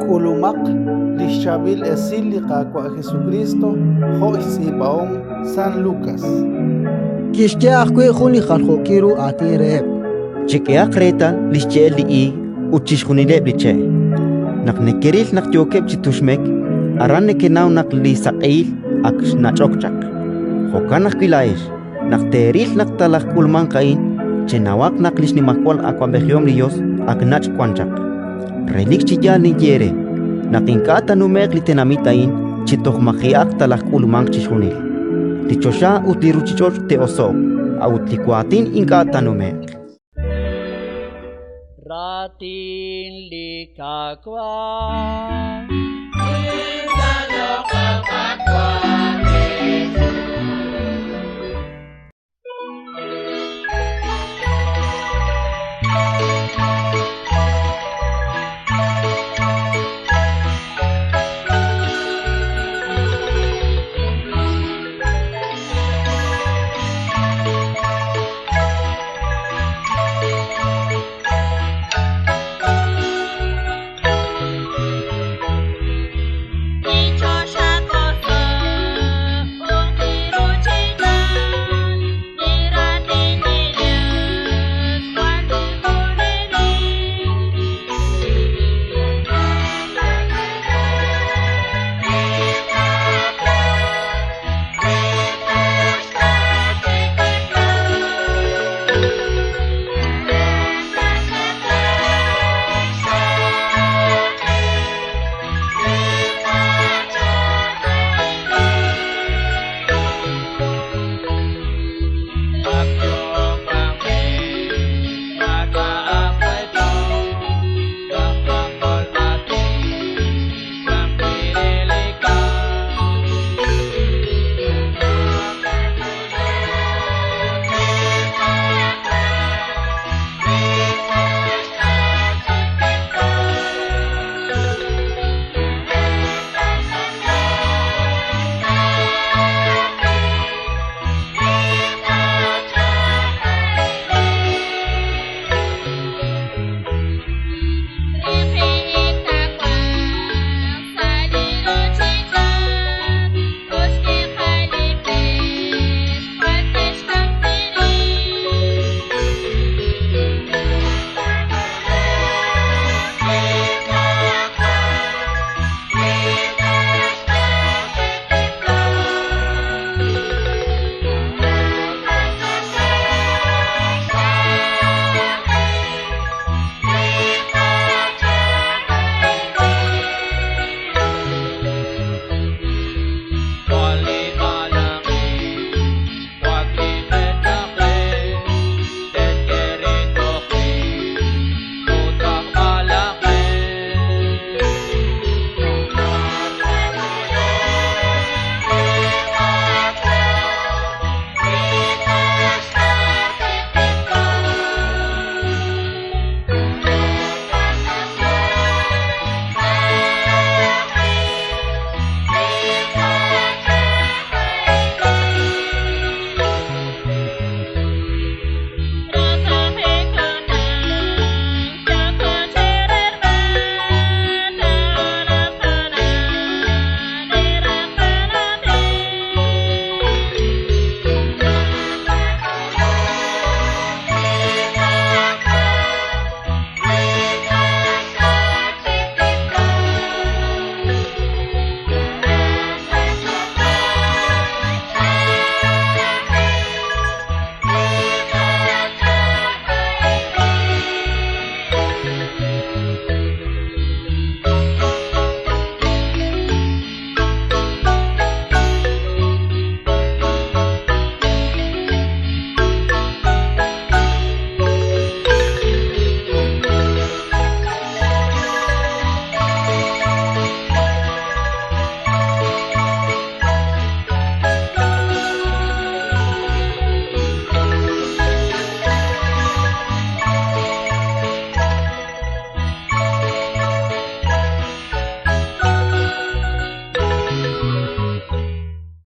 K'ulumaq li xChaab'il Esil li Qaawa' Jesukriist jo' xtz'iib'ahom San Lukas. Kixye ajwi' jun li jaljookil ru aatin reheb': “Chek'ehaq reetal li xche'el li iig ut chixjunileb' li che'. Naq nekeril naq yookeb' chi tuxmek, aran nekenaw naq li saq'ehil ak xnach'ok chaq. Jo'kan ajwi' laa'ex, naq teeril naq talajk'ulmanq a'in, chenawaq naq li xnimajwal awab'ejihom li Yos ak nach' wan chaq. Relik chi yaal ninye eere naq ink'a' taanume'q li tenamit a'in chi toj maji'aq talajk'ulmanq chixjunil. Li choxa ut li ruuchich'och' te'oso'q, a'ut li waatin ink'a' taanume'q. Raatin li Qaawa'.